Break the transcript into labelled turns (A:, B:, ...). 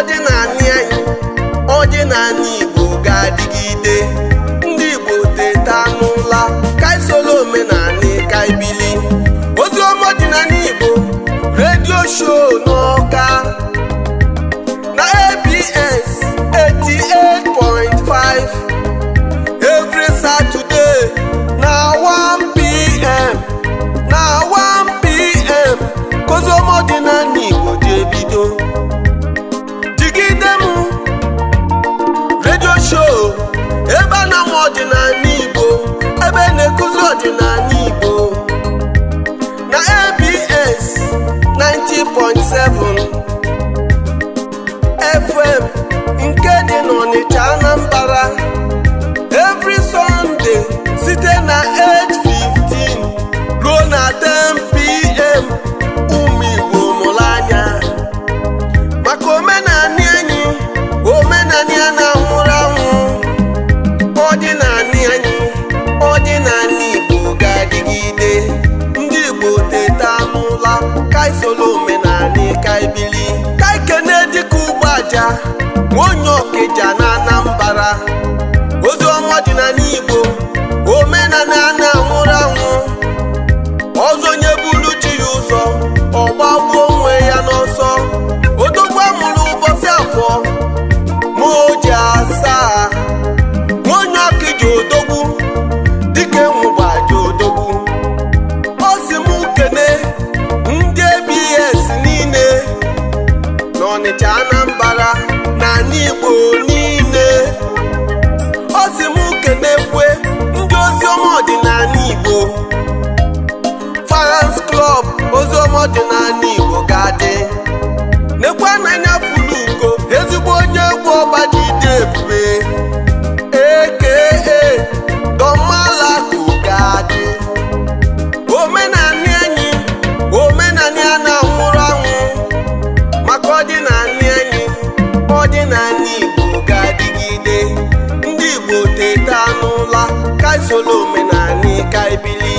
A: Ọdịnala anyị, ọdịnala Igbo ga-adịgide. Ndị Igbo, teta n'ụla ka anyị soro omenala, ka anyị bili. Oziọma Ọdịnala Igbo Radio Show n'Ọka na ABS 88.5 every Saturday na 1 p.m., na 1 p.m. ka oziọma ọdịnala Igbo ji ebido. Jigide m Radio Show, ebe a na-amụ ọdịnala Igbo, ebe na-ekuzi ọdịnala Igbo na ABS 90.7 FM nke dị n'Ọnịcha, Anambra, every Sunday site na 8:15 ruo na 10 p.m. Ụmụ Igbo, mụrụ anya maka omenani anyị, omenani a na-anwụrụ anwụ. Ọdịnani anyị, ọdịnala Igbo ga-adịgide. Ndị Igbo, teta n'ụla ka anyị soro omenani, ka anyị bili, ka anyị kene dịka ugbo aja nwa onye Ọkịja na Anambra. Ozi ọma ọdịnala Igbo, omenala a na-anwụrụ anwụ. Ọzọ, onye buru chi ya ụzọ, ọgbagbuo onwe ya n'ọsọ. Odogwu amụrụ ụbọchị Afọ ma o ji asaa, nwa onye Ọkịja, odogwu dike nwụgbaja, odogwu. Ọ sị m kene ndị ABS niile n'Ọnịcha, Anambra na ala Igbo niile. Ọ sị m kenekwe ndị Oziọma Ọdịnala Igbo Fans Club. Oziọma Ọdịnala Igbo ga-adị. Nekwa n'anya fulu ugo, ezigbo onye egwu ọba ji dị ebube, aka Don Malako ga-adị. Omenani anyị, omenani a na-anwụrụ anwụ, maka ọdịnala anyị, ọdịnala Igbo ga-adịgide. Ndị Igbo, teta n'ụla ka anyị soro omenani, ka anyị bili.